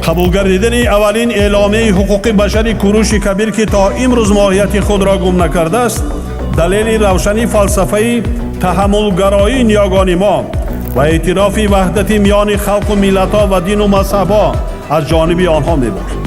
Қабул гардидани аввалин эъломияи ҳуқуқи башари Куруши Кабир, ки то имрӯз моҳияти худро гум накардааст, далели равшани фалсафаи таҳаммулгароии ниёгони мо ва эътирофи ваҳдати миёни халқу миллатҳо ва дину мазҳабҳо аз ҷониби онҳо мебошад.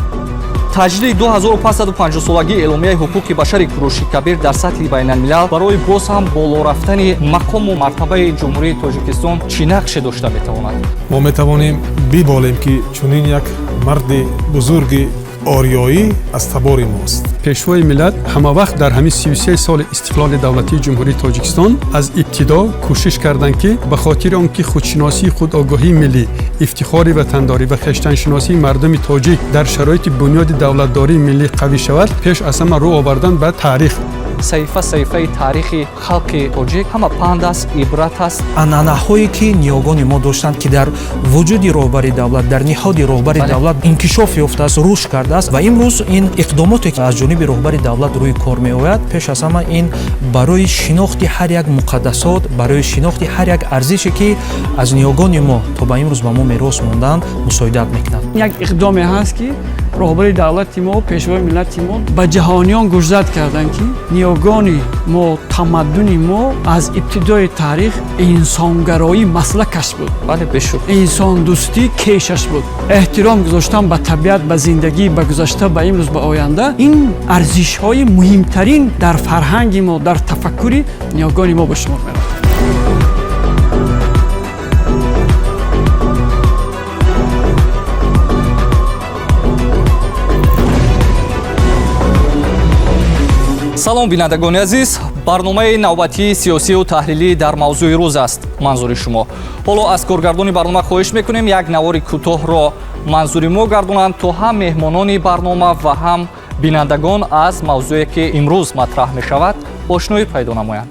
Таҷлили 2550-солагии эъломияи ҳуқуқи башари Куруши Кабир дар сатҳи байналмилал барои боз ҳам боло рафтани мақому мартабаи Ҷумҳурии Тоҷикистон чӣ нақше дошта метавонад? Мо метавонем биболем, ки чунин як марди бузурги ориёӣ аз табори мост. Пешвои миллат ҳамавақт дар ҳамин 33 соли истиқлоли давлатии Ҷумҳурии Тоҷикистон аз ибтидо кӯшиш карданд, ки ба хотири он ки худшиносии, худогоҳии миллӣ, ифтихори ватандорӣ ва хештаншиносии мардуми тоҷик дар шароити бунёди давлатдории миллӣ қавӣ шавад, пеш аз ҳама рӯ овардан ба таърих. Саҳифа саҳифаи таърихи халқи тоҷик ҳама панд аст, ибрат аст. Анъанаҳое, ки ниёгони мо доштанд, ки дар вуҷуди роҳбари давлат, дар ниҳоди роҳбари давлат инкишоф ёфтааст, рушд кардааст ва имрӯз ин иқдомоте, ки аз ҷониби роҳбари давлат рӯи кор меояд, пеш аз ҳама ин барои шинохти ҳар як муқаддасот, барои шинохти ҳар як арзише, ки аз ниёгони мо то ба имрӯз ба мо мерос монданд, мусоидат мекунад. Як иқдоме ҳаст, ки роҳбари давлати мо, пешвои миллати мо ба ҷаҳониён гӯшзад карданд, ки ниёгони мо, тамаддуни мо аз ибтидои таърих инсонгароӣ маслакаш буд. Бале, бешуб. Инсондӯстӣ кешаш буд, эҳтиром гузоштан ба табиат, ба зиндагӣ, ба гузашта, ба имрӯз, ба оянда. Ин арзишҳои муҳимтарин дар фарҳанги мо, дар тафаккури ниёгони мо ба шумор меравад. Салом, бинандагони азиз! Барномаи навбатии сиёсию таҳлилӣ дар мавзӯи рӯз аст манзури шумо. Ҳоло аз коргардони барнома хоҳиш мекунем, як навори кӯтоҳро манзури мо гардонанд, то ҳам меҳмонони барнома ва ҳам бинандагон аз мавзӯе, ки имрӯз матраҳ мешавад, ошноӣ пайдо намоянд.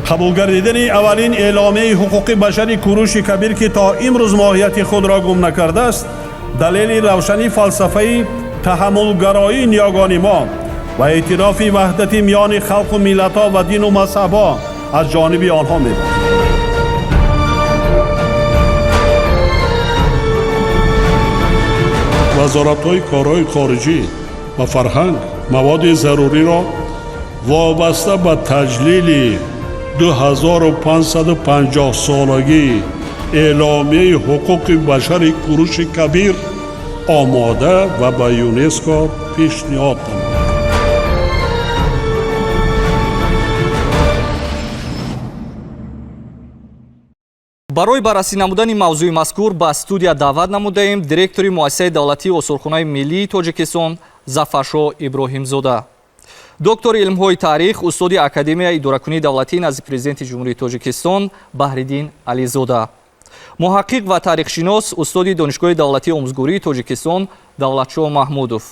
Қабул гардидани аввалин эъломияи ҳуқуқи башари Куруши Кабир, ки то имрӯз моҳияти худро гум накардааст, далели равшани фалсафаи таҳаммулгароии ниёгони мо ва эътирофи ваҳдати миёни халқу миллатҳо ва дину мазҳабҳо аз ҷониби онҳо мебошад. Вазоратҳои корҳои хориҷӣ ва фарҳанг маводи заруриро вобаста ба таҷлили 2550-солагии эъломияи ҳуқуқи башари Куруши Кабир омода ва ба ЮНЕСКО пешниҳод намуданд. Барои баррасӣ намудани мавзӯи мазкур ба студия даъват намудаем директори Муассисаи давлатии Осорхонаи миллии Тоҷикистон Зафаршоҳ Иброҳимзода, доктори илмҳои таърих, устоди Академияи идоракунии давлатӣ назди Президенти Ҷумҳурии Тоҷикистон Баҳриддин Ализода, муҳаққиқ ва таърихшинос, устоди Донишгоҳи давлатии омӯзгории Тоҷикистон Давлатшоҳ Маҳмудов,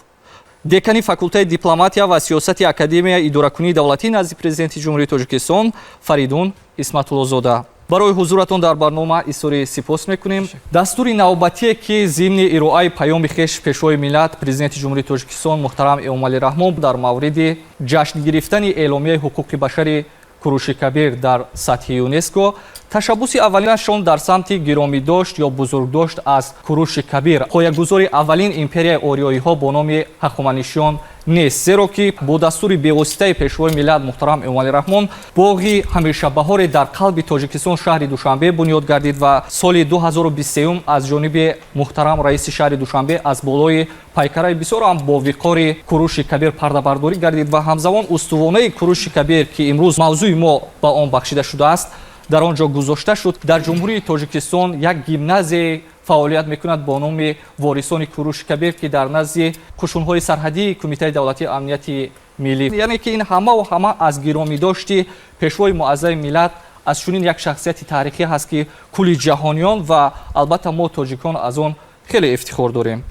декани факултаи дипломатия ва сиёсати Академияи идоракунии давлатӣ назди Президенти Ҷумҳурии Тоҷикистон Фаридун Исматуллозода. Барои ҳузуратон дар барнома изҳори сипос мекунем. Дастури навбатие, ки зимни ироаи паёми хеш Пешвои миллат, Президенти Ҷумҳурии Тоҷикистон муҳтарам Эмомалӣ Раҳмон дар мавриди ҷашн гирифтани эъломияи ҳуқуқи башари Куруши Кабир дар сатҳи ЮНЕСКО, ташаббуси аввалинашон дар самти гиромидошт ё бузургдошт аз Куруши Кабир, поягузори аввалин империяи ориёиҳо бо номи Ҳахоманишиён нест, зеро ки бо дастури бевоситаи Пешвои миллат муҳтарам Эмомалӣ Раҳмон боғи ҳамешабаҳоре дар қалби Тоҷикистон, шаҳри Душанбе, бунёд гардид ва соли 2023 аз ҷониби муҳтарам раиси шаҳри Душанбе аз болои пайкараи бисёр ҳам бовиқори Куруши Кабир пардабардорӣ гардид ва ҳамзамон устувонаи Куруши Кабир, ки имрӯз мавзӯи мо ба он бахшида шудааст, дар он ҷо гузошта шуд. Дар Ҷумҳурии Тоҷикистон як гимназияе фаъолият мекунад бо номи Ворисони Куруши Кабир, ки дар назди қушунҳои сарҳадии Кумитаи давлатии амнияти миллӣ. Яъне ки ин ҳамаву ҳама аз гиромидошти Пешвои муаззами миллат аз чунин як шахсияти таърихӣ ҳаст, ки кулли ҷаҳониён ва албатта мо тоҷикон аз он хеле ифтихор дорем.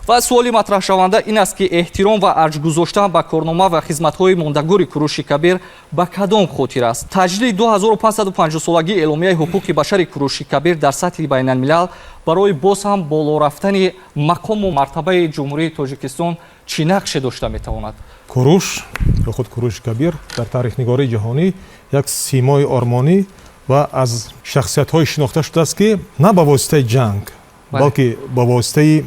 Ва суоли матраҳшаванда ин аст, ки эҳтиром ва арҷ гузоштан ба корнома ва хизматҳои мондагори Куруши Кабир ба кадом хотир аст? Таҷлили 2550-солагии Эъломияи ҳуқуқи башари Куруши Кабир дар сатҳи байналмилал барои боз ҳам боло рафтани мақому мартабаи Ҷумҳурии Тоҷикистон чӣ нақше дошта метавонад? Куруш ё худ Куруши Кабир дар таърихнигории ҷаҳонӣ як симои ормонӣ ва аз шахсиятҳое шинохта шудааст, ки на ба воситаи ҷанг, балки ба воситаи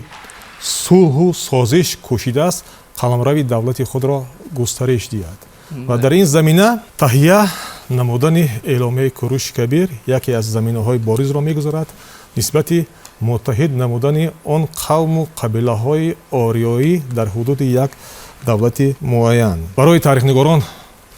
сулҳу созиш кӯшидааст қаламрави давлати худро густариш диҳад. Ва дар ин замина таҳия намудани Эъломияи Куруши Кабир яке аз заминаҳои боризро мегузорад нисбати муттаҳид намудани он қавму қабилаҳои ориёӣ дар ҳудуди як давлати муайян. Барои таърихнигорон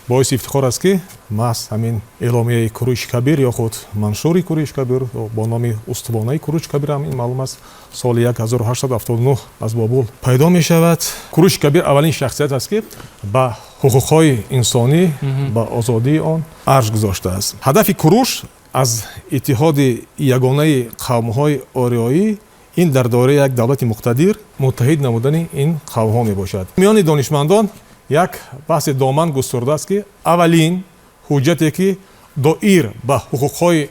боиси ифтихор аст, ки маҳз ҳамин Эъломияи Куруши Кабир ё худ Маншури Куруши Кабир, бо номи Устувонаи Куруши Кабир ҳам ин маълум аст, соли 1879 аз Бобул пайдо мешавад. Куруши Кабир аввалин шахсият аст, ки ба ҳуқуқҳои инсонӣ, ба озодии он арҷ гузоштааст. Ҳадафи Куруш аз иттиҳоди ягонаи қавмҳои ориёӣ ин дар доираи як давлати муқтадир муттаҳид намудани ин қавмҳо мебошад. Миёни донишмандон як баҳси доман густурдааст, ки аввалин ҳуҷҷате, ки доир ба ҳуқуқҳои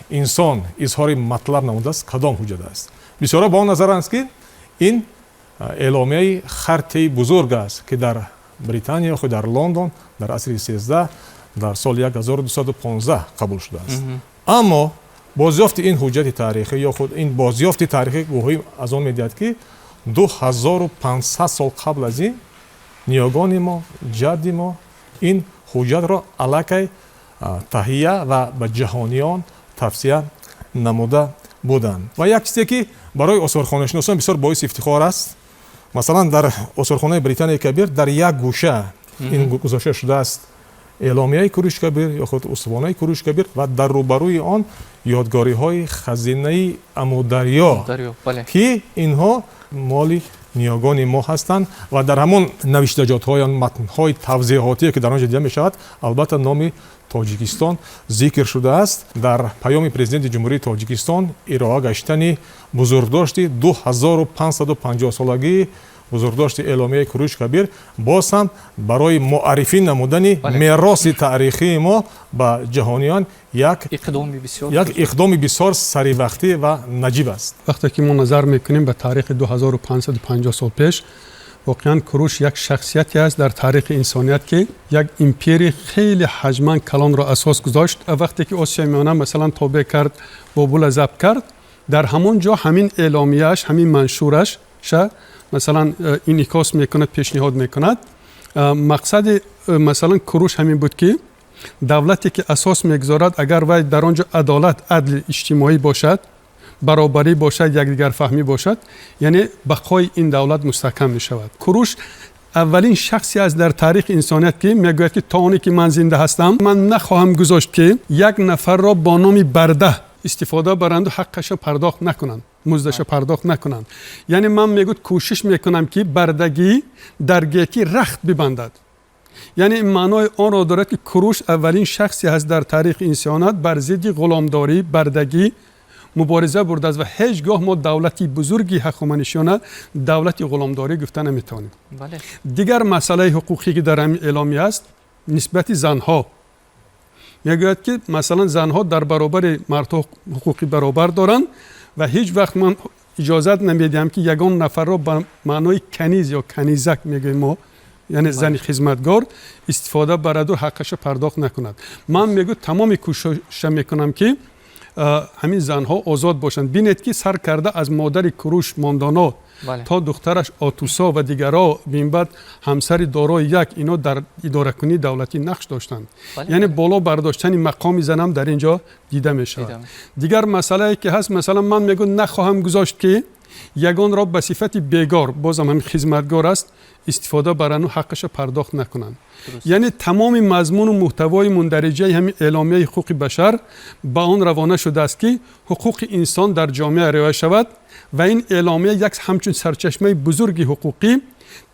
инсон изҳори матлаб намудааст, кадом ҳуҷҷат аст. Бисёрҳо ба он назаранд, ки ин Эъломияи Хартияи Бузург аст, ки дар Британия худ дар Лондон дар асри 13 дар соли 1215 қабул шудааст. Аммо бозёфти ин ҳуҷҷати таърихӣ ё худ ин бозёфти таърихӣ гувоҳӣ аз он медиҳад, ки 2500 сол қабл аз ин ниёгони мо, ҷадди мо ин ҳуҷҷатро аллакай таҳия ва ба ҷаҳониён тавсия намуда буданд. Ва як чизе, ки барои осорхонашиносон бисёр боиси ифтихор аст, масалан, дар осорхонаи Британияи Кабир дар як гӯша ин гузошта шудааст Эъломияи Куруши Кабир ё худ Устувонаи Куруши Кабир ва дар рӯбарӯи он ёдгориҳои хазинаи Амударё, ки инҳо моли ниёгони мо ҳастанд. Ва дар ҳамон навиштаҷотҳои он матнҳои тавзеҳотие, ки дар он ҷо дида мешавад, албатта, номи Тоҷикистон зикр шудааст. Дар паёми Президенти Ҷумҳурии Тоҷикистон ироа гаштани бузургдошти 2550-солагии бузургдошти Эъломияи Куруши Кабир боз ҳам барои муаррифӣ намудани мероси таърихии мо ба ҷаҳониён як иқдоми бисёр саривақтӣ ва наҷиб аст. Вақте ки мо назар мекунем ба таърихи 2550 сол пеш, воқеан Куруш як шахсияте аст дар таърихи инсоният, ки як империяи хеле ҳаҷман калонро асос гузошт. Вақте ки Осиёи Миёна, масалан, тобеъ кард, Бобула забт кард, дар ҳамон ҷо ҳамин эъломияаш, ҳамин маншураш ша, масалан, инъикос мекунад, пешниҳод мекунад. Мақсади, масалан, Куруш ҳамин буд, ки давлате ки асос мегузорад, агар вай дар он ҷо адолат, адли иҷтимоӣ бошад, баробарӣ бошад, якдигарфаҳмӣ бошад, яъне бақои ин давлат мустаҳкам мешавад. Куруш аввалин шахсе аст дар таърихи инсоният, ки мегӯяд, ки то оне ки ман зинда ҳастам, ман нахоҳам гузошт, ки як нафарро бо номи барда истифода баранду ҳаққаша пардохт накунанд, муздаша пардохт накунанд. Яъне ман, мегӯяд, кӯшиш мекунам, ки бардагӣ дар гетӣ рахт бибандад. Яъне маънои онро дорад, ки Куруш аввалин шахсе ҳаст дар таърихи инсоният бар зидди ғуломдорӣ, бардагӣ мубориза бурдааст. Ва ҳеҷ гоҳ мо давлати бузурги ҳахоманишиёна давлати ғуломдорӣ гуфта наметавонем. Дигар масъалаи ҳуқуқӣ, ки дар ҳамин эъломия аст, нисбати занҳо мегӯяд, ки, масалан, занҳо дар баробари мардҳо ҳуқуқи баробар доранд ва ҳеҷ вақт ман иҷозат намедиҳам, ки ягон нафарро ба маънои каниз ё канизак мегӯем мо, яъне зани хизматгор истифода бараду ҳаққаша пардохт накунад. Ман, мегӯ, тамоми кӯшиша мекунам, ки ҳамин занҳо озод бошанд. Бинед, ки сар карда аз модари Куруш Мондоно то духтараш Отусо ва дигарҳо, минбаъд ҳамсари Дорои Як, ино дар идоракунии давлатӣ нақш доштанд. Яъне боло бардоштани мақоми занам дар ин ҷо дида мешавад. Дигар масъалае, ки ҳаст, масалан, ман мегӯ, нахоҳам гузошт, ки ягонро ба сифати бегор, бозам ҳамин хизматгор аст, истифода барану ҳаққаша пардохт накунанд. Яъне тамоми мазмуну муҳтавои мундариҷаи ҳамин Эъломияи ҳуқуқи башар ба он равона шудааст, ки ҳуқуқи инсон дар ҷомеа риоя шавад. Ва ин эъломия як ҳамчун сарчашмаи бузурги ҳуқуқӣ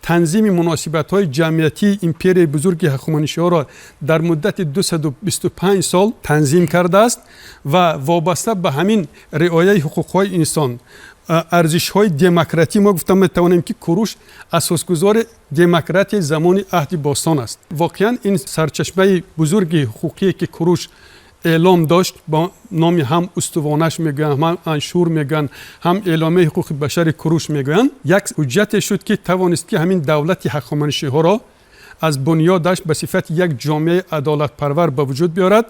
танзими муносибатҳои ҷамъиятии империяи бузурги ҳахоманишиҳоро дар муддати 225 сол танзим кардааст. Ва вобаста ба ҳамин риояи ҳуқуқҳои инсон Арзишҳои демократӣ, мо гуфта метавонем, ки Куруш асосгузори демократияи замони аҳди бостон аст. Воқеан, ин сарчашмаи бузурги ҳуқуқие, ки Куруш эълом дошт, бо номи ҳам устувонаш мегӯянд, ҳам аншур мегӯянд, ҳам эъломияи ҳуқуқи башари Куруш мегӯянд, як ҳуҷҷате шуд, ки тавонист, ки ҳамин давлати ҳахоманишиҳоро аз бунёдаш ба сифати як ҷомеаи адолатпарвар ба вуҷуд биёрад.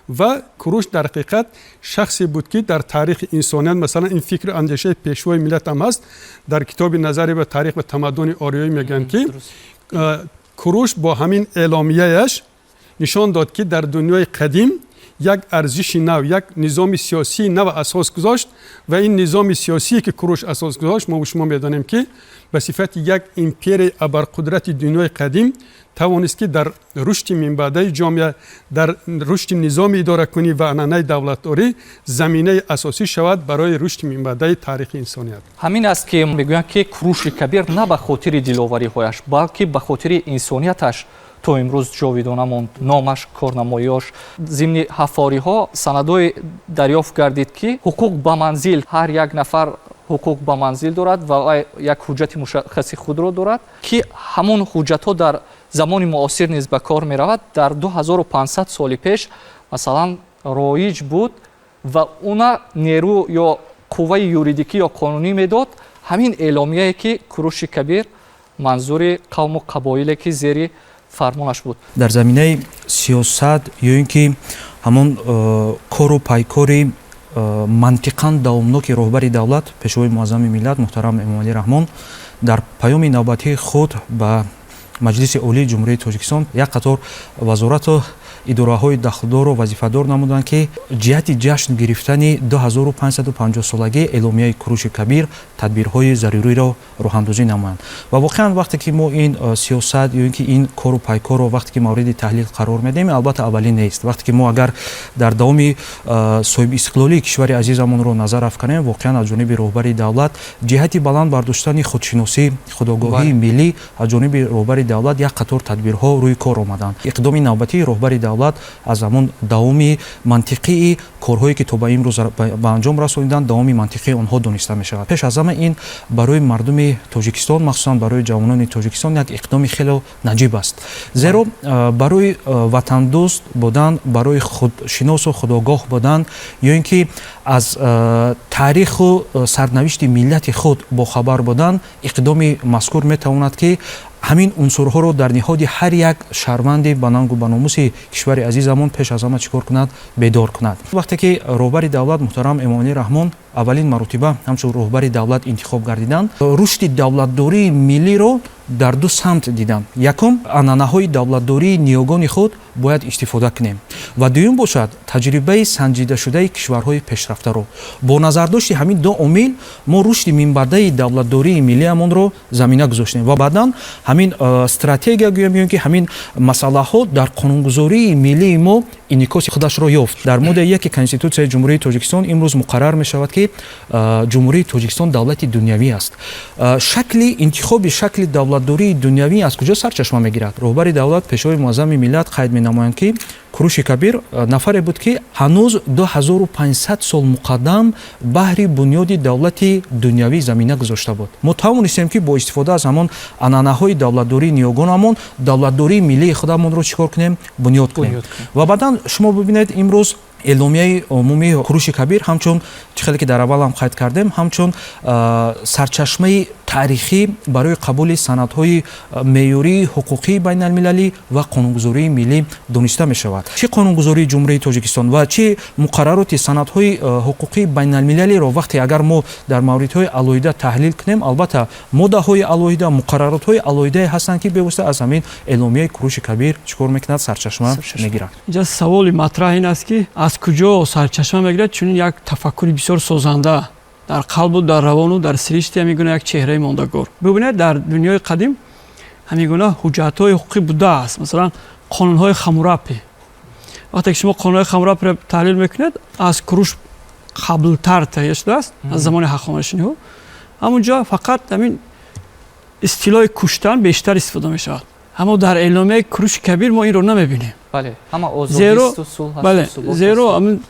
Ва Куруш дар ҳақиқат шахсе буд, ки дар таърихи инсоният, масалан, ин фикру андешаи пешвои миллат ҳам ҳаст, дар китоби «Назаре ба таърих ва тамаддуни ориёӣ» мегӯянд, ки Куруш бо ҳамин эъломияяш нишон дод, ки дар дунёи қадим як арзиши нав, як низоми сиёсии нав асос гузошт. Ва ин низоми сиёсие, ки Куруш асос гузошт, мо шумо медонем, ки ба сифати як империяи абарқудрати дунёи қадим тавонист, ки дар рушди минбаъдаи ҷомеа, дар рушди низоми идоракунӣ ва анъанаи давлатдорӣ заминаи асосӣ шавад барои рушди минбаъдаи таърихи инсоният. Ҳамин аст, ки мегӯянд, ки Куруши Кабир на ба хотири диловариҳояш, балки ба хотири инсонияташ то имрӯз ҷовидона монд номаш, корнамоиёш. Зимни ҳаффориҳо санадҳое дарёфт гардид, ки ҳуқуқ ба манзил, ҳар як нафар ҳуқуқ ба манзил дорад ва як ҳуҷҷати мушаххаси худро дорад, ки ҳамон ҳуҷҷатҳо дар замони муосир низ ба кор меравад. Дар 2500 соли пеш, масалан, роиҷ буд ва уна нерӯ ё қувваи юридикӣ ё қонунӣ медод ҳамин эъломияе, ки Куруши Кабир манзури қавму қабоиле, ки зери фармонаш буд. Дар заминаи сиёсат ё ин ки ҳамон кору пайкори мантиқан давомноки роҳбари давлат, Пешвои муаззами миллат муҳтарам Эмомалӣ Раҳмон, дар паёми навбатии худ ба Маҷлиси Олии Ҷумҳурии Тоҷикистон як қатор вазорату идораҳои дахлдорро вазифадор намуданд, ки ҷиҳати ҷашн гирифтани 2550-солагии эъломияи Куруши Кабир тадбирҳои заруриро роҳандозӣ намоянд. Ва воқеан, вақте ки мо ин сиёсат ё ин ки ин кору пайкорро вақте ки мавриди таҳлил қарор медиҳем, албатта, аввалин нест. Вақте ки мо агар дар давоми соҳибистиқлолии кишвари азизамонро назар афканем, воқеан, аз ҷониби роҳбари давлат ҷиҳати баланд бардоштани худшиносӣ, худогоҳии миллӣ аз ҷониби роҳбари давлат як қатор тадбирҳо рӯи кор омаданд. Иқдоми навбатии роҳбари давлат аз ҳамон давоми мантиқии корҳое, ки то ба имрӯз ба анҷом расониданд, давоми мантиқии онҳо дониста мешавад. Пеш аз ҳама, ин барои мардуми Тоҷикистон, махсусан барои ҷавонони Тоҷикистон, як иқдоми хеле наҷиб аст, зеро барои ватандӯст будан, барои худшиносу худогоҳ будан ё ин ки аз таъриху сарнавишти миллати худ бохабар будан, иқдоми мазкур метавонад, ки ҳамин унсурҳоро дар ниҳоди ҳар як шаҳрванди ба нангу ба номуси кишвари азизамон пеш аз ҳама чӣ кор кунад? Бедор кунад. Вақте ки роҳбари давлат муҳтарам Эмомалӣ Раҳмон аввалин маротиба ҳамчун роҳбари давлат интихоб гардиданд, рушди давлатдории миллиро дар ду самт диданд. Якум, анъанаҳои давлатдории ниёгони худ бояд истифода кунем ва дуюм бошад, таҷрибаи санҷидашудаи кишварҳои пешрафтаро. Бо назардошти ҳамин ду омил мо рушди минбаъдаи давлатдории миллиамонро замина гузоштем ва баъдан ҳамин стратегия гӯям ё ин ки ҳамин масъалаҳо дар қонунгузории миллии мо инъикоси худашро ёфт. Дар моддаи 1 Конститутсияи Ҷумҳурии Тоҷикистон имрӯз муқаррар мешавад, ки Ҷумҳурии Тоҷикистон давлати дунявӣ аст. Шакли интихоби шакли давлатдории дунявӣ аз куҷо сарчашма мегирад? Роҳбари давлат, Пешвои муаззами миллат қайд менамоянд, ки Куруши Кабир нафаре буд, ки ҳанӯз 2500 сол муқаддам баҳри бунёди давлати дунявӣ замина гузошта буд. Мо тавонистем, ки бо истифода аз ҳамон анъанаҳои давлатдории ниёгонамон давлатдории миллии худамонро чӣ кор кунем? Бунёд кунем. Ва баъдан шумо бибинед, имрӯз эъломияи умумии Куруши Кабир ҳамчун чӣ хеле ки дар аввалам қайд кардем, ҳамчун сарчашмаи таърихӣ барои қабули санадҳои меъёрии ҳуқуқии байналмилалӣ ва қонунгузории миллӣ дониста мешавад. Чӣ қонунгузории Ҷумҳурии Тоҷикистон ва чӣ муқаррароти санадҳои ҳуқуқии байналмилалиро вақте агар мо дар мавридҳои алоҳида таҳлил кунем, албатта, моддаҳои алоҳида, муқарраротҳои алоҳидае ҳастанд, ки бевосита аз ҳамин эъломияи Куруши Кабир чӣ кор мекунад? Сарчашма мегирад. Инҷа саволи матраҳ ин аст, ки аз куҷо сарчашма мегирад чунин як тафаккури бисёр созанда дар қалбу дар равону дар сиришти ҳамин гуна як чеҳраи мондагор? Бибинед, дар дунёи қадим ҳамин гуна ҳуҷҷатҳои ҳуқуқӣ будааст, масалан, қонунҳои Хамурапи. Вақте ки шумо қонунҳои Хамурапиро таҳлил мекунед, аз Куруш қаблтар таҳия шудааст, аз замони ҳахоманишиниҳо. Ҳамунҷо фақат ҳамин истилоҳи куштан бештар истифода мешавад, аммо дар эъломияи Куруши Кабир мо инро намебинем. Зеро, бале, зеро ҳамин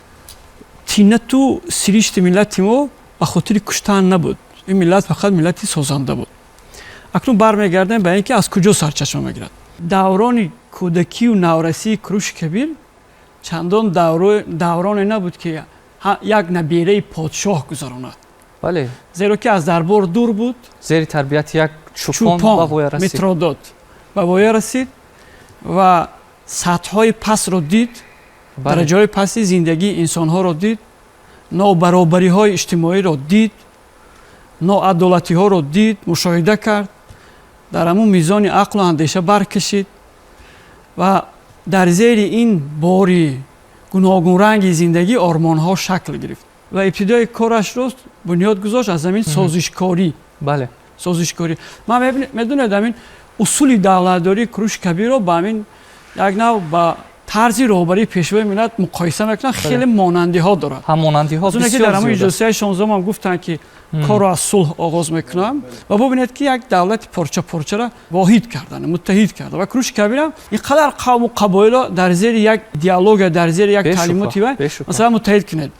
тинату сиришти миллати мо Ба хотири куштан набуд, ин миллат фақат миллати созанда буд. Акнун бармегардем ба ин ки аз куҷо сарчашма мегирад. Даврони кӯдакию наврасии Куруши Кабир чандон давроне набуд, ки як набераи подшоҳ гузаронад. Зеро ки аз дарбор дур буд. Зери тарбияти як чӯпон ба воя расид. Митродот ба воя расид ва сатҳҳои пастро дид, дараҷаҳои пасти зиндагии инсонҳоро дид, нобаробариҳои иҷтимоиро дид, ноадолатиҳоро дид, мушоҳида кард, дар ҳамун мизони ақлу андеша баркашид ва дар зери ин бори гуногунранги зиндагӣ ормонҳо шакл гирифт ва ибтидои корашро бунёд гузошт аз ҳамин созишкорӣ. Созишкорӣ. Ман медонед, ҳамин усули давлатдории Куруши Кабирро ба ҳамин як нав ба тарзи роҳбарии Пешвои миллат муқоиса мекунанд, хеле монандиҳо дорад. Ҳамонандиҳо. Ки дар ҳамон иҷлосияи 16-ум ҳам гуфтанд, ки корро аз сулҳ оғоз мекунам, ва бубинед, ки як давлати порча порчаро воҳид кардан, муттаҳид карда. Ва Куруши Кабирам ин қадар қавму қабоилро дар зери як идеология, дар зери як таълимоти вай масалан муттаҳид кунед.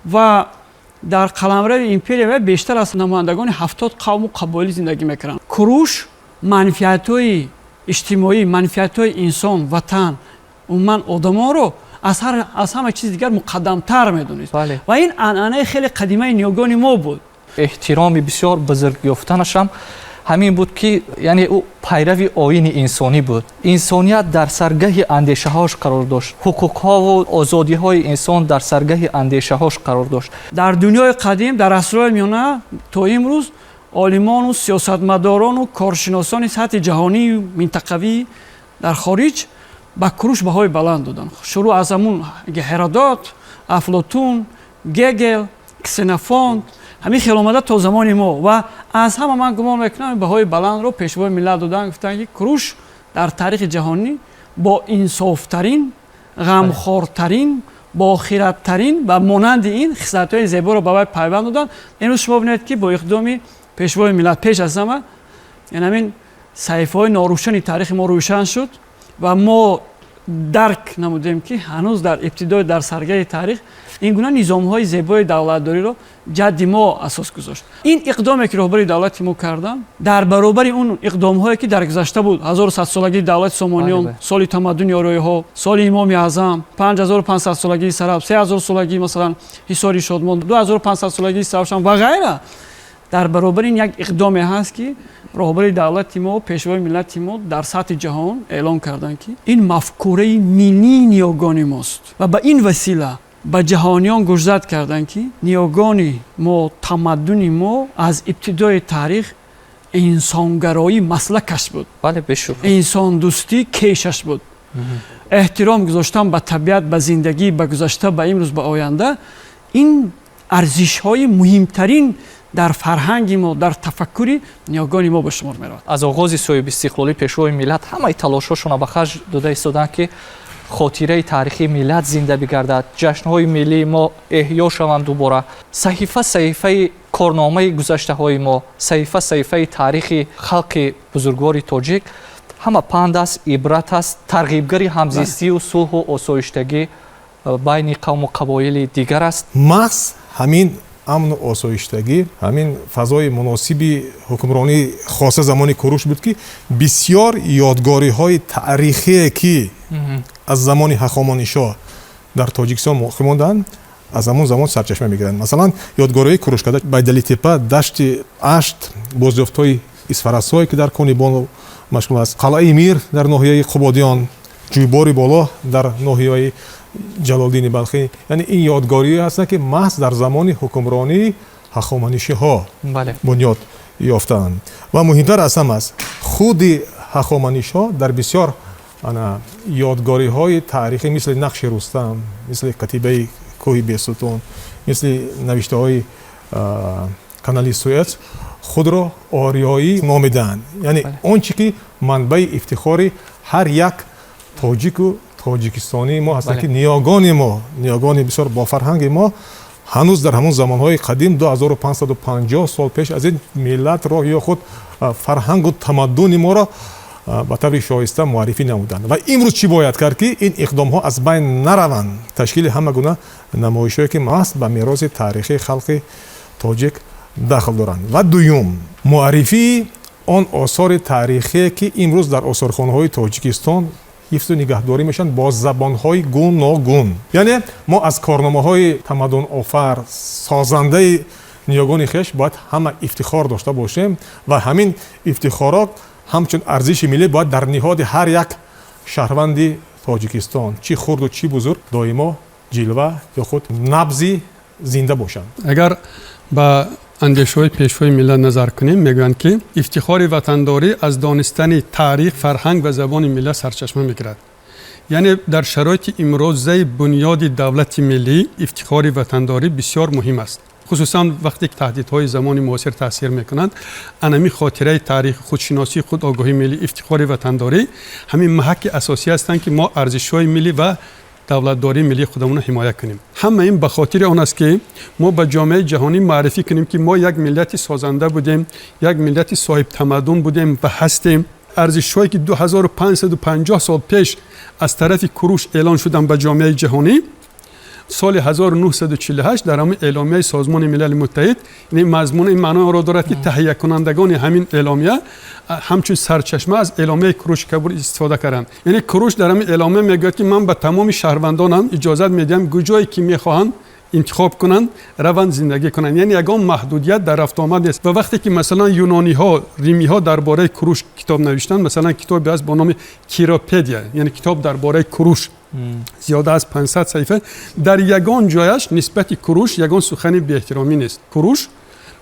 Ва дар қаламрави империя вай бештар аз намояндагони 70 қавму қабоилӣ зиндагӣ мекунанд. Куруш манфиатҳои иҷтимоӣ, манфиатҳои инсон, ватан, умуман одамонро аз ҳама чизи дигар муқаддамтар медонист. Ва ин анъанаи хеле қадимаи ниёгони мо буд. Эҳтироми бисёр бузург ёфтанашам ҳамин буд, ки яъне ӯ пайрави оини инсонӣ буд. Инсоният дар саргаҳи андешаҳош қарор дошт, ҳуқуқҳову озодиҳои инсон дар саргаҳи андешаҳош қарор дошт. Дар дунёи қадим, дар асрҳои миёна то имрӯз олимону сиёсатмадорону коршиносони сатҳи ҷаҳонию минтақавӣ дар хориҷ ба Куруш баҳои баланд доданд. Шурӯъ аз ҳамун Ҳеродот, Афлотун, Гегел, Ксенофонт, ҳамин хел омада то замони мо. Ва аз ҳама ман гумон мекунам, баҳои баландро Пешвои миллат доданд, гуфтанд, ки Куруш дар таърихи ҷаҳонӣ бо инсофтарин, ғамхортарин, бохирадтарин ва монанди ин хислатҳои зеборо ба вай пайванд доданд. Имрӯз шумо бинед, ки бо иқдоми Пешвои миллат пеш аз ҳама ҳамин саҳифаҳои норӯшани таърихи мо рӯшан шуд ва мо дарк намудем, ки ҳанӯз дар ибтидои, дар саргаҳи таърих ин гуна низомҳои зебои давлатдориро ҷадди мо асос гузошт. Ин иқдоме, ки роҳбари давлати мо карданд, дар баробари он иқдомҳое, ки дар гузашта буд, 1100-солагии давлати Сомониён, соли тамаддуни ориёиҳо, соли Имоми Аъзам, 5500-солагии Сараб, 3000-солагии масалан Ҳисори Шодмон, 2500-солагии Саравшан ва ғайра, дар баробари ин як иқдоме ҳаст, ки роҳбари давлати мо, Пешвои миллати мо дар сатҳи ҷаҳон эълон карданд, ки ин мафкураи миллии ниёгони мост ва ба ин васила ба ҷаҳониён гӯшзад карданд, ки ниёгони мо, тамаддуни мо аз ибтидои таърих инсонгароӣ маслакаш буд, инсондӯстӣ кешаш буд, эҳтиром гузоштан ба табиат, ба зиндагӣ, ба гузашта, ба имрӯз, ба оянда, ин арзишҳои муҳимтарин дар фарҳанги мо, дар тафаккури ниёгони мо ба шумор меравад. Аз оғози соҳибистиқлолӣ Пешвои миллат ҳамаи талошҳошонро ба харҷ дода истоданд, ки хотираи таърихии миллат зинда бигардад, ҷашнҳои миллии мо эҳё шаванд дубора. Саҳифа саҳифаи корномаи гузаштаҳои мо, саҳифа саҳифаи таърихи халқи бузургвори тоҷик ҳама панд аст, ибрат аст, тарғибгари ҳамзистию сулҳу осоиштагӣ байни қавму қабоили дигар аст. Маҳз ҳамин амну осоиштагӣ, ҳамин фазои муносиби ҳукмронии хоса замони Куруш буд, ки бисёр ёдгориҳои таърихие, ки аз замони Ҳахоманишоҳ дар Тоҷикистон боқӣ монданд, аз ҳамон замон сарчашма мегиранд. Масалан, ёдгориҳои Курушкада, Байдалитепа, дашти Ашт, бозёфтҳои Исфарасое, ки дар Конибон машғул аст, қалъаи Мир дар ноҳияи Қубодиён, ҷӯйбори боло дар ноҳияи Ҷалолдини Балхӣ, яъне ин ёдгориҳое ҳастанд, ки маҳз дар замони ҳукмронии ҳахоманишиҳо бунёд ёфтаанд. Ва муҳимтар аз ҳама аст, худи ҳахоманишҳо дар бисёр ёдгориҳои таърихӣ, мисли Нақши Рустам, мисли катибаи кӯҳи Бесутун, мисли навиштаҳои канали Суэц худро ориёӣ номидаанд. Яъне он чи ки манбаи ифтихори ҳар як тоҷику тоҷикистонии мо ҳастанд, ки ниёгони мо, ниёгони бисёр бофарҳанги мо ҳанӯз дар ҳамон замонҳои қадим, 2550 сол пеш аз ин, миллатро ё худ фарҳангу тамаддуни моро ба таври шоиста муаррифӣ намуданд. Ва имрӯз чӣ бояд кард, ки ин иқдомҳо аз байн нараванд? Ташкили ҳама гуна намоишҳое, ки маҳз ба мероси таърихии халқи Тоҷик дахл доранд. Ва дуюм, муаррифии он осори таърихие, ки имрӯз дар осорхонаҳои Тоҷикистон ҳифзу нигаҳдорӣ мешаванд бо забонҳои гуногун. Яъне мо аз корномаҳои тамаддунофар, созандаи ниёгони хеш бояд ҳама ифтихор дошта бошем ва ҳамин ифтихорот ҳамчун арзиши миллӣ бояд дар ниҳоди ҳар як шаҳрванди Тоҷикистон, чӣ хурду чӣ бузург, доимо ҷилва ё худ набзи зинда бошанд. Агар ба андешаҳои пешвои миллат назар кунем, мегӯянд, ки ифтихори ватандорӣ аз донистани таърих, фарҳанг ва забони миллат сарчашма мегирад. Яъне дар шароити имрӯзаи бунёди давлати миллӣ ифтихори ватандорӣ бисёр муҳим аст, хусусан вақте ки таҳдидҳои замони муосир таъсир мекунанд. Анами хотираи таърих, худшиносӣ, худ огоҳии миллӣ, ифтихори ватандорӣ ҳамин маҳаки асосӣ ҳастанд, ки мо арзишҳои миллӣ ва давлатдории миллии худамонро ҳимоя кунем. Ҳама ин ба хотири он аст, ки мо ба ҷомеаи ҷаҳонӣ муаррифӣ кунем, ки мо як миллати созанда будем, як миллати соҳибтамаддун будем ва ҳастем. Арзишҳое, ки 2550 сол пеш аз тарафи Куруш эълон шуданд ба ҷомеаи ҷаҳонӣ, соли 1948 дар ҳамин эъломияи Созмони Милали Муттаҳид, ин мазмун, ин маъноро дорад, ки таҳиякунандагони ҳамин эъломия ҳамчун сарчашма аз эъломияи Куруши Кабир истифода карданд. Яъне Куруш дар ҳамин эъломия мегӯяд, ки ман ба тамоми шаҳрвандонам иҷозат медиҳам, куҷое ки мехоҳанд интихоб кунанд, раванд, зиндагӣ кунанд. Яъне ягон маҳдудият дар рафтуомад нест. Ва вақте ки, масалан, юнониҳо, римиҳо дар бораи Куруш китоб навиштанд, масалан, китобе аст бо номи Киропедия, яъне китоб дар бораи Куруш, зиёда аз 500 саҳифа, дар ягон ҷояш нисбати Куруш ягон сухани беэҳтиромӣ нест. Куруш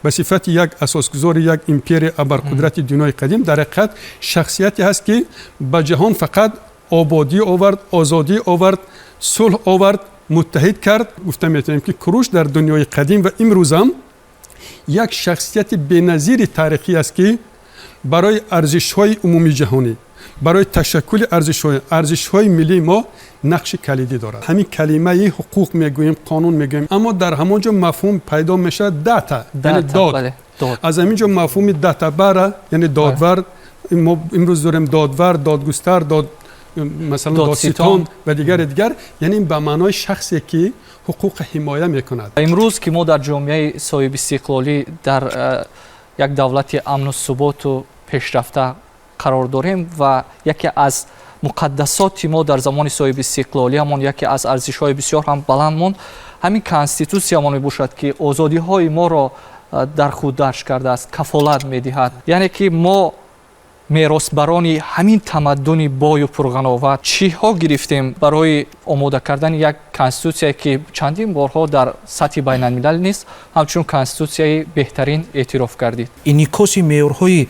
ба сифати як асосгузори як империяи абарқудрати дунёи қадим дар ҳақиқат шахсияте ҳаст, ки ба ҷаҳон фақат ободӣ овард, озодӣ овард, сулҳ овард, муттаҳид кард. Гуфта метавонем, ки Куруш дар дунёи қадим ва имрӯзам як шахсияти беназири таърихӣ аст, ки барои арзишҳои умумии ҷаҳонӣ, барои ташаккули арзишҳои миллии мо нақши калидӣ дорад. Ҳамин калимаи ҳуқуқ мегӯем, қонун мегӯем, аммо дар ҳамон ҷо мафҳум пайдо мешавад: дата, яъне дод. Аз ҳамин ҷо мафҳуми датабара, яъне додвар. Мо имрӯз дорем додвар, додгустар, дод, масалан, додситон ва дигари дигар, яъне ба маънои шахсе, ки ҳуқуқ ҳимоя мекунад. Имрӯз ки мо дар ҷомеаи соҳибистиқлолӣ, дар як давлати амну суботу пешрафта қарор дорем ва яке аз муқаддасоти мо дар замони соҳибистиқлолӣ, ҳамон яке аз арзишҳои бисёр ҳам баланд монд, ҳамин конститутсиямон мебошад, ки озодиҳои моро дар худ дарҷ кардааст, кафолат медиҳад. Яъне ки мо меросбарони ҳамин тамаддуни бою пурғановат чиҳо гирифтем барои омода кардани як конститутсия, ки чандин борҳо дар сатҳи байналмилал низ ҳамчун конститутсияи беҳтарин эътироф гардид? Инъикоси меъёрҳои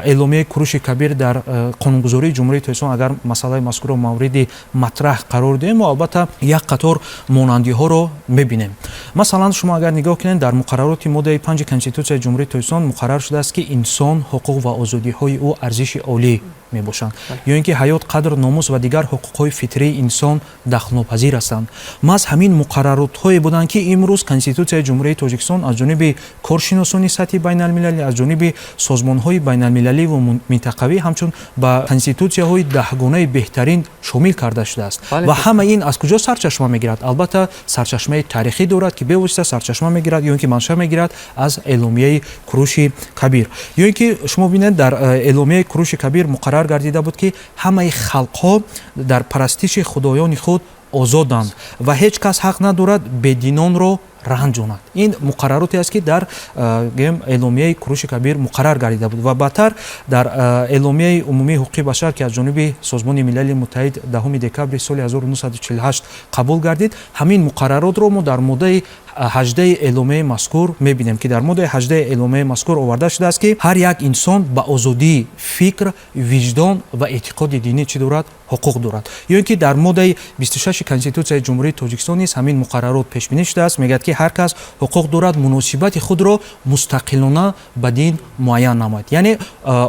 эъломияи Куруши Кабир дар қонунгузории Ҷумҳурии Тоҷикистон, агар масъалаи мазкурро мавриди матраҳ қарор диҳем, мо албатта як қатор монандиҳоро мебинем. Масалан, шумо агар нигоҳ кунед, дар муқаррароти моддаи 5 Конститутсияи Ҷумҳурии Тоҷикистон муқаррар шудааст, ки инсон, ҳуқуқ ва озодиҳои ӯ арзиши олӣ мебошанд, ё ин ки ҳаёт, қадр, номус ва дигар ҳуқуқҳои фитрии инсон дахлнопазир ҳастанд. Маҳз ҳамин муқарраротҳое буданд, ки имрӯз Конститутсияи Ҷумҳурии Тоҷикистон аз ҷониби коршиносони сатҳи байналмилалӣ, аз ҷониби созмонҳои байналмилалӣ ва минтақавӣ ҳамчун ба конститутсияҳои даҳгонаи беҳтарин шомил карда шудааст. Ва ҳама ин аз куҷо сарчашма мегирад? Албатта, сарчашмаи таърихӣ дорад, ки бевосита сарчашма мегирад ё ин ки манша мегирад аз эъломияи Куруши Кабир. Ё ин ки шумо бинед, дар эъломияи Куруши Кабир муқаррар гардида буд, ки ҳамаи халқҳо дар парастиши худоёни худ озоданд ва ҳеҷ кас ҳақ надорад бединонро ранҷонад. Ин муқаррароте аст, ки дар гӯем эъломияи Куруши Кабир муқаррар гардида буд. Ва баъдтар дар эъломияи умумии ҳуқуқи башар, ки аз ҷониби Созмони Милали Муттаҳид 10 декабри соли 1948 қабул гардид, ҳамин муқарраротро мо дар моддаи 18 эъломияи мазкур мебинем, ки дар моддаи 18 эъломияи мазкур оварда шудааст, ки ҳар як инсон ба озодии фикр, виҷдон ва эътиқоди динӣ чӣ дорад? Ҳуқуқ дорад. Ё ин ки дар моддаи 26 Конститутсияи Ҷумҳурии Тоҷикистон низ ҳамин муқаррарот пешбинӣ шудааст. Мегӯяд, ки ҳар кас ҳуқуқ дорад муносибати худро мустақилона ба дин муайян намояд. Яъне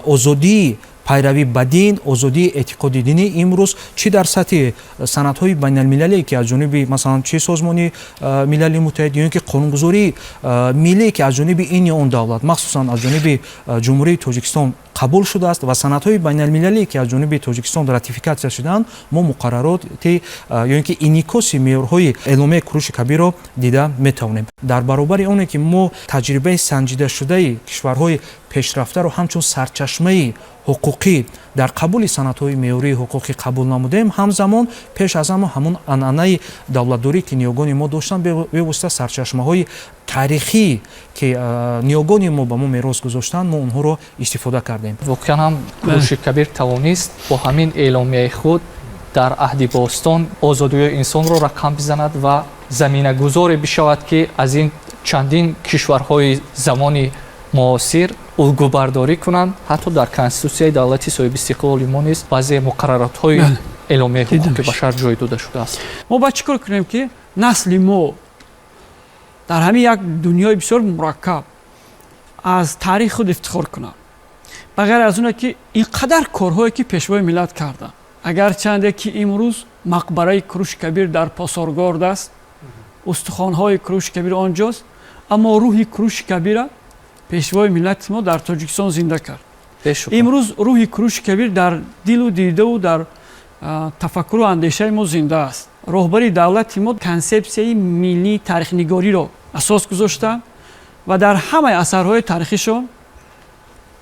озодии пайравӣ ба дин, озодии эътиқоди динӣ имрӯз чӣ дар сатҳи санадҳои байналмилалие, ки аз ҷониби, масалан, чӣ Созмони Милали Муттаҳид ё ин ки қонунгузории миллие, ки аз ҷониби ин ё он давлат, махсусан аз ҷониби Ҷумҳурии Тоҷикистон Қабул шудааст ва санадҳои байналмилалие, ки аз ҷониби Тоҷикистон ратификатсия шудаанд, мо муқаррароти ё ин ки инъикоси меъёрҳои Эъломияи Куруши Кабирро дида метавонем. Дар баробари оне ки мо таҷрибаи санҷидашудаи кишварҳои пешрафтаро ҳамчун сарчашмаи ҳуқуқӣ дар қабули санадҳои меъёрии ҳуқуқӣ қабул намудем, ҳамзамон пеш аз ҳама ҳамун анъанаи давлатдорӣ, ки ниёгони мо доштанд, бевосита сарчашмаҳои таърихӣ, ки ниёгони мо ба мо мерос гузоштанд, мо онҳоро истифода кардем. Воқеан ҳам Куруши Кабир тавонист бо ҳамин эъломияи худ дар аҳди бостон озодиҳои инсонро рақам бизанад ва заминагузоре бишавад, ки аз ин чандин кишварҳои замони муосир улгӯбардорӣ кунанд. Ҳатто дар Конститутсияи давлати соҳибистиқлоли мо низ баъзе муқарраротҳои Эъломияи ҳуқуқи башар ҷой дода шудааст. Мо бояд чӣ кор кунем, ки насли мо дар ҳамин як дунёи бисёр мураккаб аз таърихи худ ифтихор кунад, ба ғайр аз оне ки ин қадар корҳое ки Пешвои миллат карданд? Агарчанде ки имрӯз мақбараи Куруши Кабир дар Посоргорд аст, устухонҳои Куруши Кабир он ҷост, аммо рӯҳи Куруши Кабира Пешвои миллати мо дар Тоҷикистон зинда кард. Имрӯз рӯҳи Куруши Кабир дар дилу дидаву дар тафаккуру андешаи мо зинда аст. Роҳбари давлати мо консепсияи миллии таърихнигориро асос гузоштанд ва дар ҳамаи асарҳои таърихишон,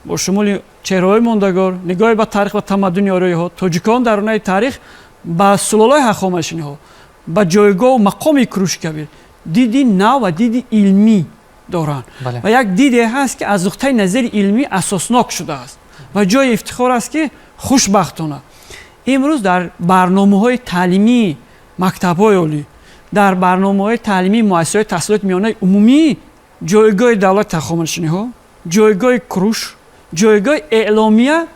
бо шумули Чеҳраҳои мондагор, Нигоҳе ба таърих ва тамаддуни ориёиҳо, Тоҷикон дар оинаи таърих, ба сулолаи ҳахоманишиниҳо, ба ҷойгоҳу мақоми Куруши Кабир диди нав ва диди илмӣ доранд ва як диде ҳаст, ки аз нуқтаи назари илмӣ асоснок шудааст. Ва ҷои ифтихор аст, ки хушбахтона имрӯз дар барномаҳои таълимии мактабҳои олӣ, дар барномаҳои таълимии муассисаҳои таҳсилоти миёнаи умумӣ ҷойгоҳи давлати ҳахоманишиниҳо, ҷойгоҳи Куруш, ҷойгоҳи эъломия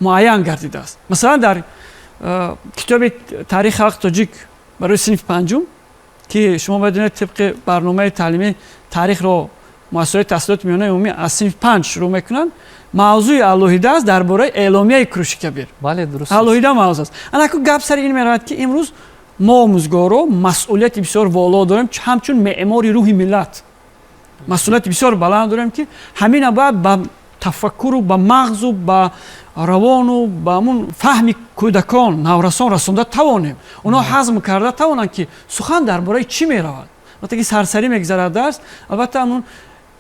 муайян гардидааст. Масалан, дар китоби Таърихи халқи тоҷик барои синфи панҷум, ки шумо медонед, тибқи барномаи таълимӣ таърихро муассисаҳои таҳсилоти миёнаи умумӣ аз синфи панҷ шурӯъ мекунанд, мавзӯи алоҳида аст дар бораи Эъломияи Куруши Кабир, алоҳида мавзӯ аст. Анаку гап сари ин меравад, ки имрӯз мо, омӯзгоро, масъулияти бисёр воло дорем. Ҳамчун меъмори рӯҳи миллат масъулияти бисёр баланд дорем, ки ҳамина бояд ба тафаккуру ба мағзу ба равону ба ҳамун фаҳми кӯдакон, наврасон расонда тавонем, онҳо ҳазм карда тавонанд, ки сухан дар бораи чӣ меравад. Вақте ки сарсарӣ мегузарад дарс, албатта,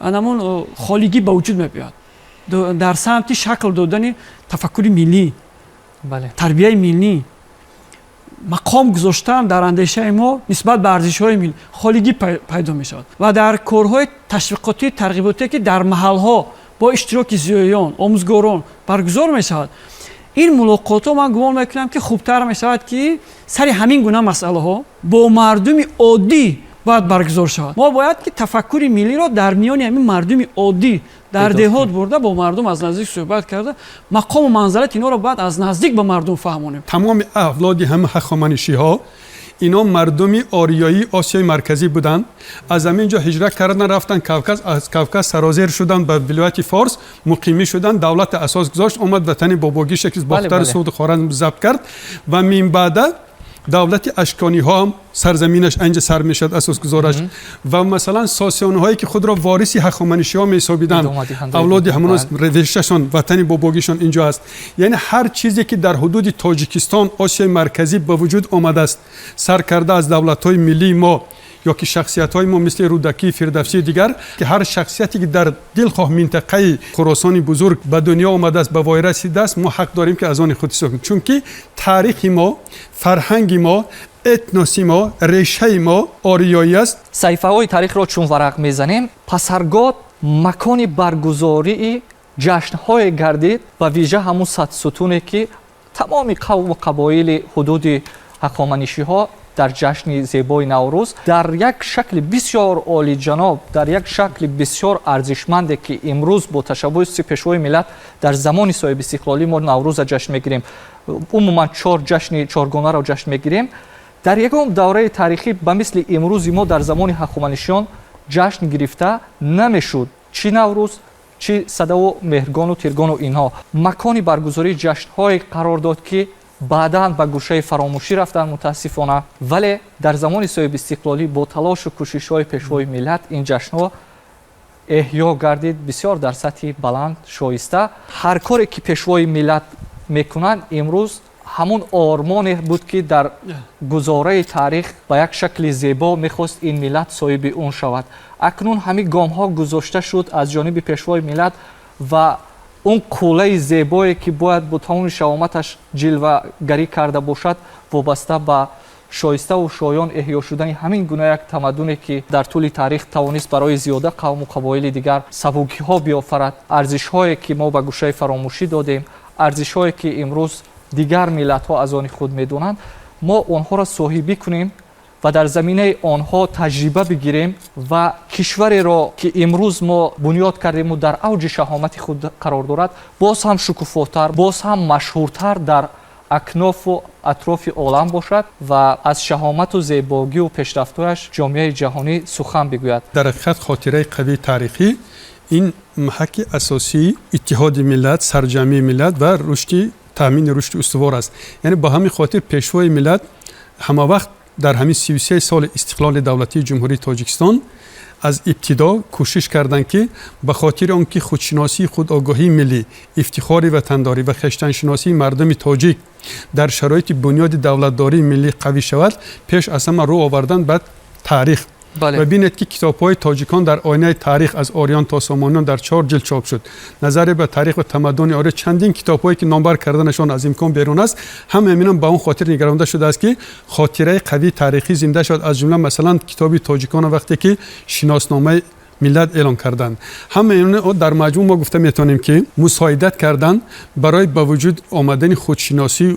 ҳамун холигӣ ба вуҷуд мебиёяд дар самти шакл додани тафаккури миллӣ, тарбияи миллӣ, мақом гузоштан дар андешаи мо нисбат ба арзишҳои миллӣ холигӣ пайдо мешавад. Ва дар корҳои ташвиқотии тарғиботие, ки дар маҳалҳо бо иштироки зиёиён, омӯзгорон баргузор мешавад, ин мулоқотҳо, ман гумон мекунам, ки хубтар мешавад, ки сари ҳамин гуна масъалаҳо бо мардуми оддӣ бояд баргузор шавад. Мо бояд ки тафаккури миллиро дар миёни ҳамин мардуми оддӣ дар деҳот бурда, бо мардум аз наздик суҳбат карда, мақому манзалати инҳоро бояд аз наздик ба мардум фаҳмонем. Тамоми авлоди ҳама ҳахоманишиҳо, ино мардуми ориёии Осиёи Марказӣ буданд. Аз ҳамин ҷо ҳиҷрат кардан, рафтан Кавказ, аз Кавказ сарозер шуданд, ба вилояти Форс муқимӣ шуданд, давлати асос гузошт, омад ватани бобогиша, ки Бохтару Суғду Хоразм забт кард ва минбаъда давлати ашкониҳо ҳам сарзаминаш анҷа сар мешавад, асосгузораш. Ва масалан, сосиёнҳое, ки худро вориси ҳахоманишиҳо меҳисобиданд, авлоди ҳамоно, решашон, ватани бобогишон инҷо аст. Яъне ҳар чизе, ки дар ҳудуди Тоҷикистон, Осиёи Марказӣ ба вуҷуд омадааст, сар карда аз давлатҳои миллии мо ё ки шахсиятҳои мо, мисли Рӯдакӣ, Фирдавсии дигар, ки ҳар шахсияте, ки дар дилхоҳ минтақаи Хуросони бузург ба дунё омадааст, ба воя расидааст, мо ҳақ дорем, ки аз они худ ҳисоб кунем, чунки таърихи мо, фарҳанги мо, этноси мо, решаи мо ориёӣ аст. Саҳифаҳои таърихро чун варақ мезанем, Пасаргод макони баргузории ҷашнҳое гардид, ба вижа ҳамун садсутуне, ки тамоми қавму қабоили ҳудуди ҳахоманишиҳо дар ҷашни зебои Наврӯз дар як шакли бисёр олиҷаноб, дар як шакли бисёр арзишманде, ки имрӯз бо ташаббуси Пешвои миллат дар замони соҳибистиқлолӣ мо Наврӯза ҷашн мегирем, умуман чор ҷашни чоргонаро ҷашн мегирем, дар ягон давраи таърихӣ ба мисли имрӯзи мо дар замони ҳахоманишиён ҷашн гирифта намешуд, чӣ Наврӯз, чӣ Садаву Меҳргону Тиргону инҳо. Макони баргузории ҷашнҳое қарор дод, ки баъдан ба гӯшаи фаромӯшӣ рафтанд, мутаассифона. Вале дар замони соҳибистиқлолӣ бо талошу кӯшишҳои Пешвои миллат ин ҷашнҳо Эҳё гардид бисёр дар сатҳи баланд, шоиста. Ҳар коре ки пешвои миллат мекунанд, имрӯз ҳамун ормоне буд, ки дар гузораи таърих ба як шакли зебо мехост ин миллат соҳиби он шавад. Акнун ҳамин гомҳо гузошта шуд аз ҷониби пешвои миллат ва он қуллаи зебое, ки бояд бо тамоми шаҳоматаш ҷилвагарӣ карда бошад, вобаста ба шоиставу шоён эҳё шудани ҳамин гуна як тамаддуне, ки дар тӯли таърих тавонист барои зиёда қавму қабоили дигар сабукиҳо биёфарад. Арзишҳое, ки мо ба гӯшаи фаромӯшӣ додем, арзишҳое, ки имрӯз дигар миллатҳо аз они худ медонанд, мо онҳоро соҳибӣ кунем ва дар заминаи онҳо таҷриба бигирем ва кишвареро, ки имрӯз мо бунёд кардему дар авҷи шаҳомати худ қарор дорад, боз ҳам шукуфотар, боз ҳам машҳуртар дар акнофу атрофи олам бошад ва аз шаҳомату зебогию пешрафтҳояш ҷомеаи ҷаҳонӣ сухан бигӯяд. Дар ҳақиқат, хотираи қавии таърихӣ ин маҳаки асосии иттиҳоди миллат, сарҷамъии миллат ва рушди, таъмини рушди устувор аст. Яъне ба ҳамин хотир пешвои миллат ҳамавақт дар ҳамин 33 соли истиқлоли давлатии Ҷумҳурии Тоҷикистон аз ибтидо кӯшиш карданд, ки ба хотири он ки худшиносии, худогоҳии миллӣ, ифтихори ватандорӣ ва хештаншиносии мардуми тоҷик дар шароити бунёди давлатдории миллӣ қавӣ шавад, пеш аз ҳама рӯ овардан ба таърих. Ва бинед, ки китобҳои «Тоҷикон дар оинаи таърих» аз ориён то сомониён дар чор ҷилд чоп шуд, «Назаре ба таърих ва тамаддуни ориё», чандин китобҳое, ки номбар карданашон аз имкон берун аст, ҳама ҳаминам ба он хотир нигаронда шудааст, ки хотираи қавии таърихӣ зинда шавад. Аз ҷумла, масалан, китоби «Тоҷикона» вақте ки шиносномаи миллат эълон карданд. Ҳама дар маҷмӯъ мо гуфта метавонем, ки мусоидат кардан барои ба вуҷуд омадани худшиносӣ,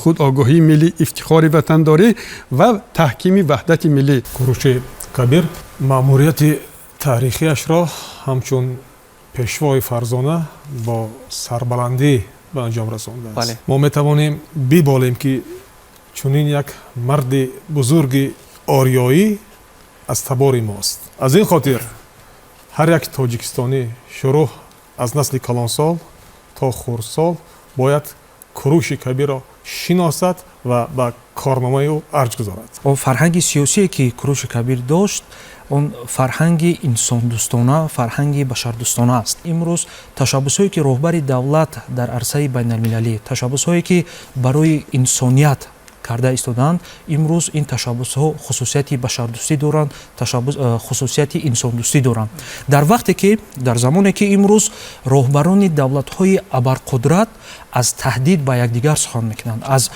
худогоҳии миллӣ, ифтихори ватандорӣ ва таҳкими ваҳдати миллӣ. Куруши Кабир маъмурияти таърихиашро ҳамчун пешвои фарзона бо сарбаландӣ ба анҷом расондааст. Мо метавонем биболем, ки чунин як марди бузурги ориёӣ аз табори мост. Аз ин хотир ҳар як тоҷикистонӣ, шурӯъ аз насли калонсол то хурдсол, бояд Куруши Кабирро шиносад ва ба корномаи ӯ арҷ гузорад. Он фарҳанги сиёсие, ки Куруши Кабир дошт, он фарҳанги инсондӯстона, фарҳанги башардӯстона аст. Имрӯз ташаббусҳое, ки роҳбари давлат дар арсаи байналмилалӣ, ташаббусҳое, ки барои инсоният карда истодаанд, имрӯз ин ташаббусҳо хусусияти башардӯстӣ доранд, хусусияти инсондӯстӣ доранд. Дар вақте ки, дар замоне ки имрӯз роҳбарони давлатҳои абарқудрат аз таҳдид ба якдигар сухан мекунанд, аз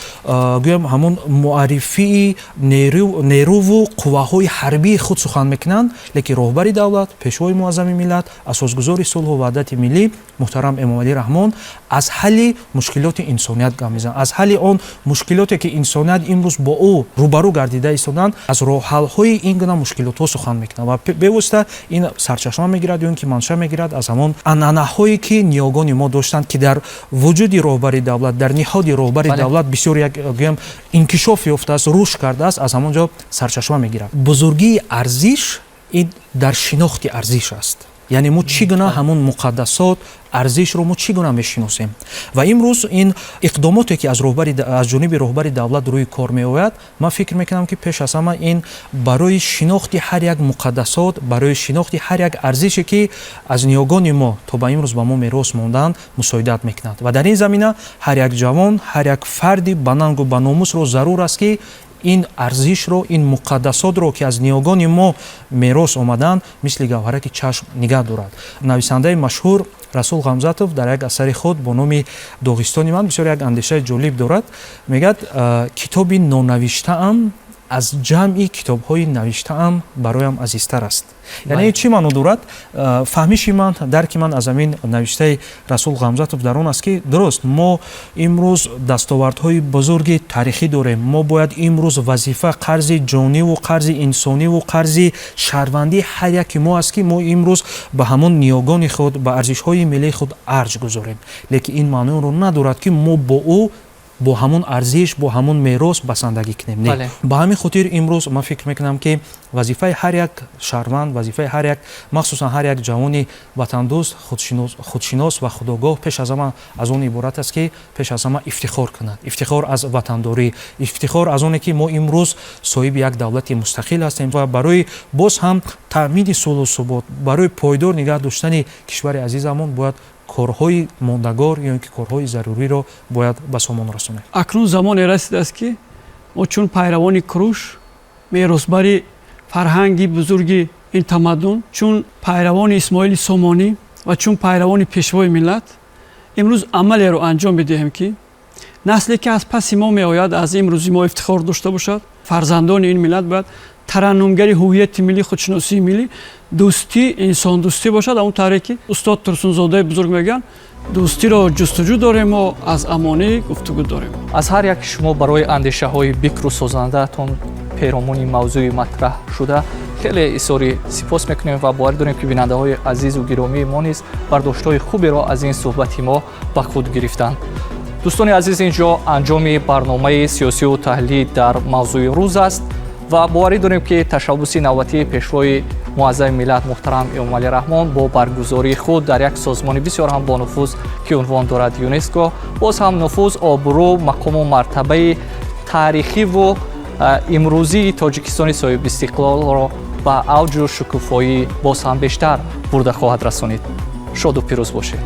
гӯям ҳамон муаррифии нерӯву қувваҳои ҳарбии худ сухан мекунанд, лекин роҳбари давлат, пешвои муаззами миллат, асосгузори сулҳу ваҳдати миллӣ муҳтарам Эмомалӣ Раҳмон аз ҳалли мушкилоти инсоният гап мезананд, аз ҳалли он мушкилоте, ки инсоният имрӯз бо ӯ рӯбарӯ гардида истоданд, аз роҳҳалҳои ин гуна мушкилотҳо сухан мекунанд ва бевосита ин сарчашма мегирад ё ин ки манша мегирад аз ҳамон анъанаҳое, ки ниёгони мо доштанд, ки дар вуҷуди роҳбари давлат, дар ниҳоди роҳбари давлат бисёр як гӯям инкишоф ёфтааст, рушд кардааст, аз ҳамон ҷо сарчашма мегирад. Бузургии арзиш ин дар шинохти арзиш аст, яъне мо чӣ гуна ҳамон муқаддасот, арзишро мо чӣ гуна мешиносем. Ва имрӯз ин иқдомоте, ки аз ҷониби роҳбари давлат рӯи кор меояд, ман фикр мекунам, ки пеш аз ҳама ин барои шинохти ҳар як муқаддасот, барои шинохти ҳар як арзише, ки аз ниёгони мо то ба имрӯз ба мо мерос монданд, мусоидат мекунад. Ва дар ин замина ҳар як ҷавон, ҳар як фарди банангу баномусро зарур аст, ки ин арзишро, ин муқаддасотро, ки аз ниёгони мо мерос омаданд, мисли гавҳараки чашм нигаҳ дорад. Нависандаи машҳур Расул Ғамзатов дар як асари худ бо номи «Доғистони ман» бисёр як андешаи ҷолиб дорад. Мегӯяд: «Китоби нонавиштаам аз ҷамъи китобҳои навиштаам бароям азизтар аст». Яъне чӣ маъно дорад? Фаҳмиши ман, дарки ман аз ҳамин навиштаи Расул Ғамзатов дар он аст, ки дуруст, мо имрӯз дастовардҳои бузурги таърихӣ дорем, мо бояд имрӯз вазифа, қарзи ҷониву қарзи инсониву қарзи шаҳрвандии ҳар яки мо аст, ки мо имрӯз ба ҳамон ниёгони худ, ба арзишҳои миллии худ арҷ гузорем, лекин ин маъноро надорад, ки мо бо ӯ Бо ҳамун арзиш, бо ҳамун мерос басандагӣ кунем, не. Ба ҳамин хотир имрӯз ман фикр мекунам, ки вазифаи ҳар як шаҳрванд, вазифаи ҳар як, махсусан ҳар як ҷавони ватандӯст, худшинос ва худогоҳ пеш аз ҳама аз он иборат аст, ки пеш аз ҳама ифтихор кунад, ифтихор аз ватандорӣ, ифтихор аз оне ки мо имрӯз соҳиби як давлати мустақил ҳастем ва барои боз ҳам таъмини сулҳу субот, барои пойдор нигаҳ доштани кишвари азизамон бояд корҳои мондагор ё ин ки корҳои заруриро бояд ба сомон расонем. Акнун замоне расидааст, ки мо чун пайравони Куруш, меросбари фарҳанги бузурги ин тамаддун, чун пайравони Исмоили Сомонӣ ва чун пайравони Пешвои миллат имрӯз амалеро анҷом бидиҳем, ки насле ки аз паси мо меояд, аз имрӯзи мо ифтихор дошта бошад. Фарзандони ин миллат бояд тараннумгари ҳуввияти миллӣ, худшиносии миллӣ, дӯстӣ, инсондӯстӣ бошад. Он тавре ки устод Турсунзодаи бузург мегӯянд: «Дӯстиро ҷустуҷӯ дорем, мо аз амонӣ гуфтугӯ дорем». Аз ҳар яки шумо барои андешаҳои бикру созандаатон перомуни мавзӯи матраҳшуда хеле изҳори сипос мекунем ва боварӣ дорем, ки бинандаҳои азизу гиромии мо низ бардоштҳои хуберо аз ин суҳбати мо ба худ гирифтанд. Дӯстони азиз, ин ҷо анҷоми барномаи сиёсию таҳлилӣ дар мавзӯи рӯз аст ва боварӣ дорем, ки ташаббуси навбатии Пешвои муаззами миллат муҳтарам Эмомалӣ Раҳмон бо баргузории худ дар як созмони бисёр ҳам бонуфуз, ки унвон дорад ЮНЕСКО, боз ҳам нуфуз, обрӯ, мақому мартабаи таърихиву имрӯзии Тоҷикистони соҳибистиқлолро ба авҷу шукуфоӣ боз ҳам бештар бурда хоҳад расонид. Шоду пирӯз бошед.